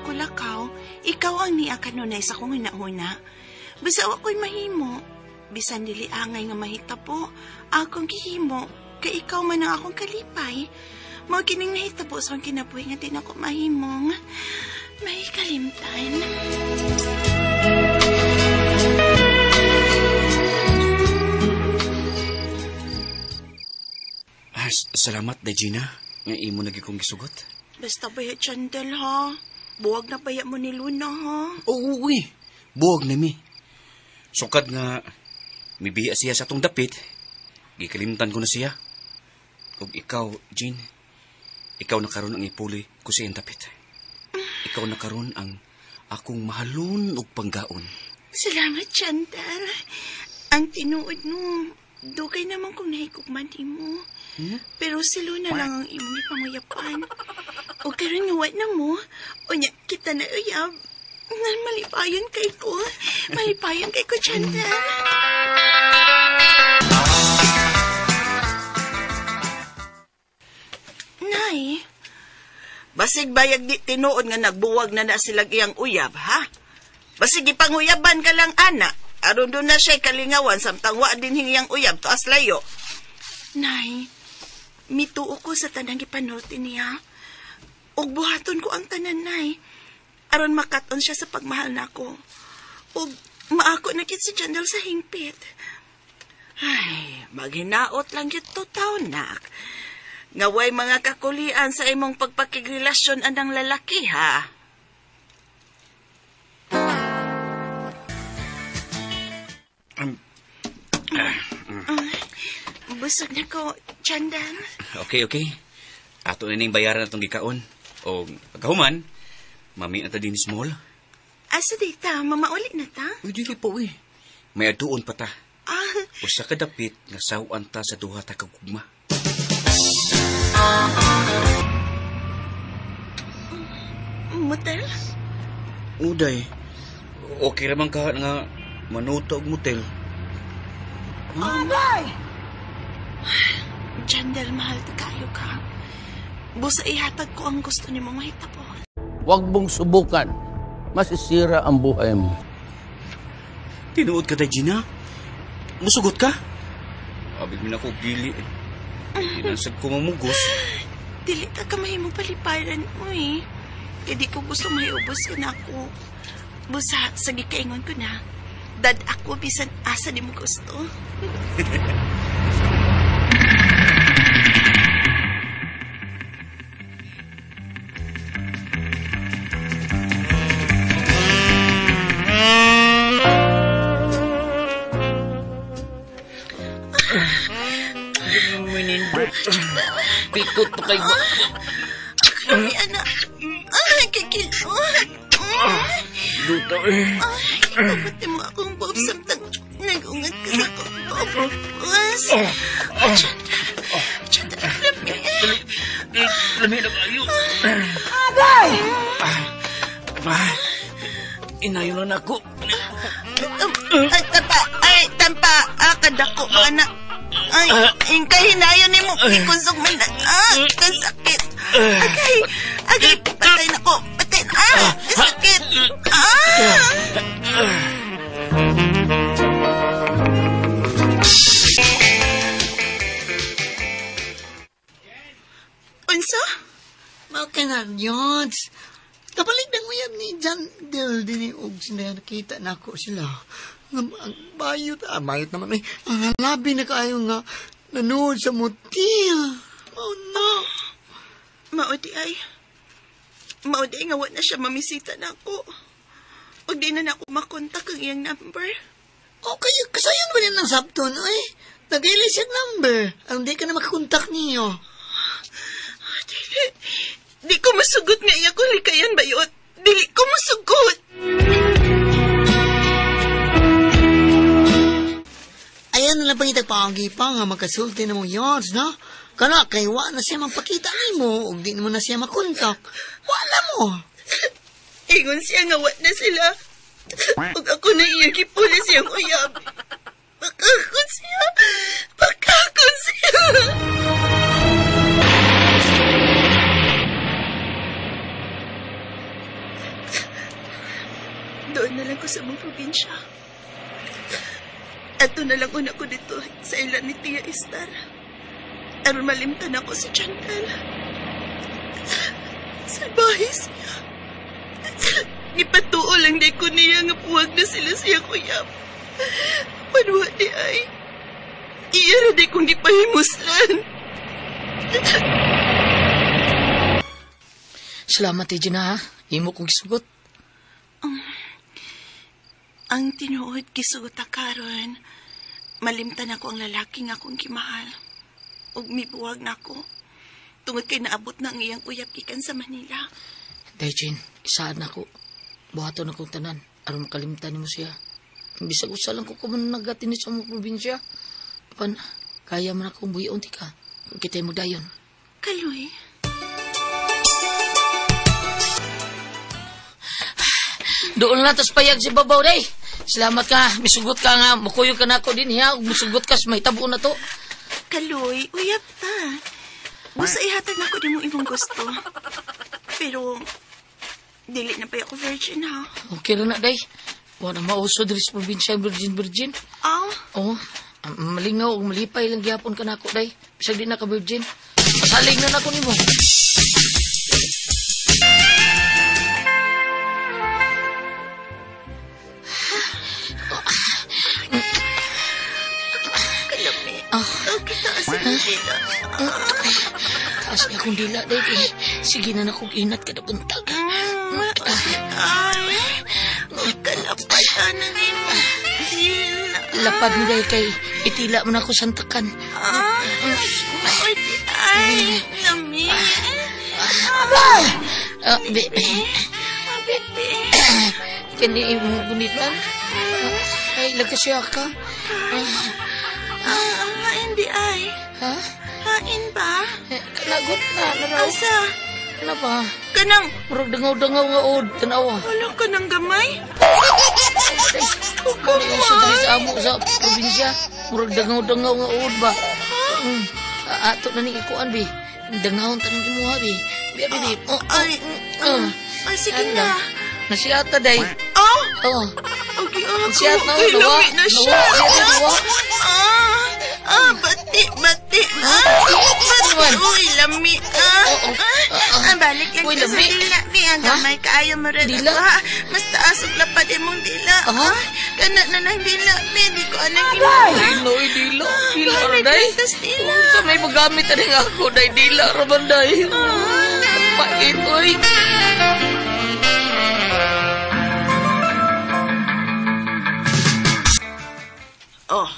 ko lakaw, ikaw ang niya kanunay sa kong hinahuna. Basta wa ko'y mahimo. Bisan dili angay nga mahitabo, akong gihimo, kay ikaw man ang akong kalipay. Mao kining nahitabo sa akong kinabuhi nga di na ko mahimong mahikalimtan. Salamat, Regina. Nga imo na gyud kong gisugot. Basta baya, Chandel, ha? Buwag na baya mo ni Luna, ha? Oo, uy. Buwag na mi. Sukad nga, mibiya siya sa atong dapit. Gikalimtan ko na siya. Ug ikaw, Jean, ikaw na karon ang ipuli ko sa iyang dapit. Ikaw na karon ang akong mahalon ug panggaon. Salamat, Chandel. Ang tinuod no, dugay naman kong nahigugman mo. Hmm? Pero si Luna lang ang imong ipanguyapan. O karon nga wa na mo, unya kita na uyab. Malipayon kay ko. Malipayon kay ko, Chandel. Nay, basig bayag di tinuod nga nagbuwag na na sila iyang uyab, ha? Basig ipanguyaban ka lang, ana. Aron doon na siya'y kalingawan, samtang wa din hingiyang uyab, taas layo. Nay, mituo ko sa tanang ipanulti niya. Ug buhaton ko ang tanan, Nay. Aron makaton siya sa pagmahal nako. Ug maako na kit si Jandal sa hingpit. Ay, maghinaot lang yun to taon, nak. Ngaway mga kakulian sa imong pagpakigrelasyon anang lalaki, ha? Busog na ko, Chandal. Okay, okay. Ato na ning bayaran atong gikaon. O pagkahuman, mami na ta din small. Asa dita, mamauli na ta? Uy, dili pa, uy. May aduon pa ta. Ah. Usa ka dapit nga sawan ta sa duha ta kagugma. Motel? Uday, okay raman ka nga manuto og motel. Aday! Jandel, mahal ta kayo ka. Busa ihatag ko ang gusto ni mong mahitabo. Huwag mong subukan. Masisira ang buhay mo. Tinuod ka, Gina? Musugot ka? Abig mo na ko gili. Inasag ko mamugos. Dili ta ka mahimong paliparan mo eh. Kaya di ko gusto mahiubos ka na ako. Busa, sa gikaingon ko na. Dad ako, bisan asa di mo gusto. Pikot pa kayo. Ay, anak. Ay, kikilot. Luto eh. Ay, kapatid mo akong bob samtang nag-ungat ka sa akong bobos. Chandra, Chandra, lami. Lami na kayo. Agay! Ba, inayon na ako. Ay, tampa, ay, tampa. Ah, kadako mga anak. Ay, ingkay hinayon ni mo. Ikusog man na. Ah, kasakit. Agay, agay, patay na ko. Patay na. Ah, sakit. Ah! Unsa? Mao na, Jones. Kabalik ng uyab ni Jandel din og sila nakita na ako sila. Ang bayot, bayot naman ay, ang labi na kaayo nga nanood sa motel. Oh no. Maudi ay. Maudi ay nga wa na siya mamisita na ako. Og di na na ako makontak ang iyang number. Okay, kasayon ba niya ng sabton, ay? Nag-ilis siyang number. Ang di ka na makakontak niyo. Dili, di ko masugot nga iya kong likayan bayot. Dili ko masugot. Ayan na lang pangitag paagi pa nga magkasulti na mong yards, no? Kana, kay wa na siya magpakita nimo ug di mo na siya makontak. Wala mo. Ingon siya nga wa na sila. Ug ako na iya gipuli siyang uyab. Pakakon siya. Pakakon siya. siya. Ato na lang una ko dito sa ilan ni Tia Estar. Aron malimtan ako si Chantal. Salbahe siya. Nipatuo lang di ko niya nga puwag na sila siya kuyap. Panwa di ay. Iya ra di kong gipahimuslan. Salamat, Gina, ha? Imo kong gisugot. Ang tinuod gisugot karon. Malimtan ako ang lalaki nga akong gimahal. Ug mibuwag na ako. Tungod kay naabot na ang iyang uyab gikan sa Manila. Day, Jane, isaad na ako. Buhaton akong tanan. Aron makalimtan nimo siya. Bisag usa lang ko kuman nagatinis sa mong probinsya. Apan, kaya man akong buhion ti ka. Kung kita'y magdayon. Kaloy. Doon na tas payag si Babaw, day. Salamat ka. Misugot ka nga. Mukuyog ka na ako din, ha. Musugot ka. May tabo na to. Kaloy, uyab ta. Busa ihatag na ko din mong imong gusto. Pero, dili na pa ako virgin, ha? Okay ra na, day. Wala mauso diri sa probinsya, virgin, virgin. Ah? Oo. Malingaw, malipay lang gihapon ka na ako, day. Bisag di na ka virgin. Masalig na nako nimo. Kalami. Taas ang dila. Taas na akong dila, day. Sige na na akong inat kada buntag. Ay, kalapad na imong dila. Lapad ni day kay itila man ako santakan. Ay, lami. Bebe. Kani imong gunitan? Ay, lagkasya ka. Hain di ay. Ha? Hain ba? Kanagot na. Naraw. Asa? Ano ba? Kanang... Murag dangaw-dangaw nga od. Tanawa. Wala ka ng gamay? Kung uso diri sa amo sa probinsya, murag dangaw-dangaw nga od ba? Ato na ni ikuan, bi. Dangawon tanong imuha, bi. Bi, bi, bi. Ay, ay, sige na. Nasiyata, day. Oh? Oo. Okay, ako. Nasiyata, Ay, nawa. lami na siya. Nawa, Bati, bati. Bati. Uy, lami. Balik lang Uy, ka sa lami. dila. Bi, ang gamay kaayo mo rin. Dila? Mas taas og lapad imong dila. Ha? Kana na lang dila. Bi, di ko anang imo. Ay, dila. Dila, day. Dila. Sa may magamit na nga ako, day. Dila, raman, day. Pait, uy. Oh,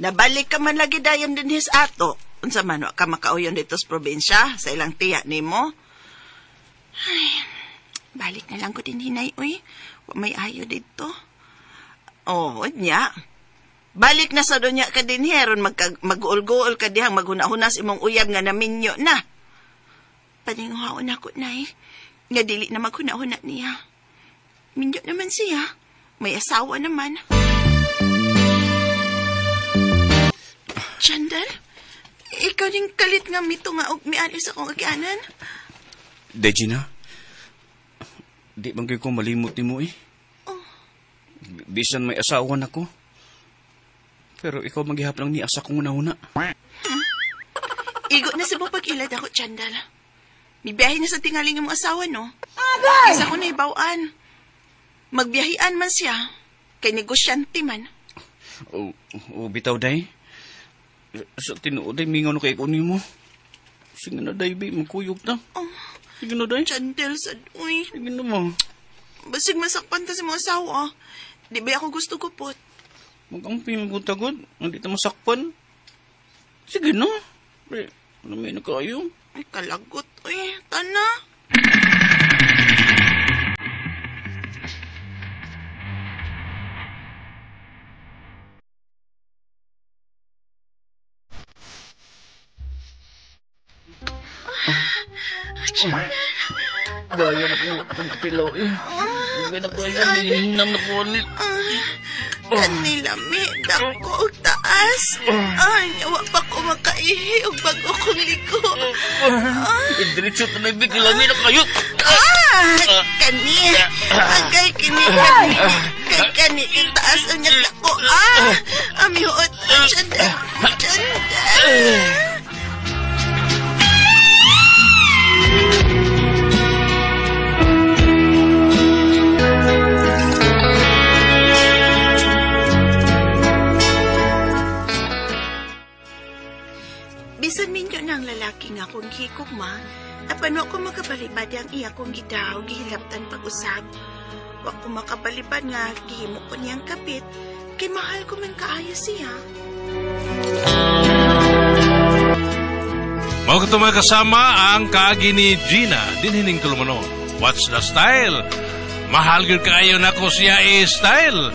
nabalik ka man lagi dayon din his ato. Unsa man wa ka makauyon dito sa probinsya sa ilang tiya nimo? Ay, balik na lang ko din hinay, uy. Wa may ayo dito. Oh, nya. Balik na sa dunya ka din heron mag-uol-guol ka dihang maghuna-hunas imong uyab nga naminyo na. Paninguhaon ako, nay. Nga dili na maghuna-huna niya. Minyo naman siya. May asawa naman. Chandal, ikaw ning kalit nga mito nga og mialis akong agyanan. Day, Gina. Di bang kayo ko malimot ni mo eh. Oh. Bisan may asawa na ko. Pero ikaw maghihap lang ni asa kong una-una. Igo na sa pag-ilad ako, Chandal. Mibiyahe na sa tingaling imong asawa, no? Isa ko na ibawaan. Magbiyahian man siya. Kay negosyante man. O, bitaw, day. Sa tinuod, day, mingaw na kay ko nimo. Sige na, day, bi. Magkuyog na. Oh. Sige na, day. Chandal, sad, uy. Sige na mo. Basig masakpan ta sa mga asawa. Di ba ako gusto ko po? Mag-amping ko tagod. Hindi ta masakpan. Sige na. Pre, ano may nakayo? Ay, kalagot, uy. Tana. Gaya na po itong kapilaw eh. Gaya na po yun. Hinam na po ulit. Kanilami, dako og taas. Ay, wa pa ko makaihi og bago kong liko. Diretso na ibig, lami na kayo. Ah! Ah, kani. Agay kini kani. Kay kani itaas ang niya ko. Ah, amiot. Jandel. Jandel. Bisan minyo na ang lalaki nga akong gihikugma, apan wa ko makabalibad ang iya kong gidaw gihilabtan pag-usab. Wa ko makabalibad nga gihimo ko niyang kapit, kay mahal ko man kaayo siya. Mao kato mga kasama ang kaagi ni Gina dinhining tulumanon. What's the style? Mahal gyud kaayo nako siya eh, style.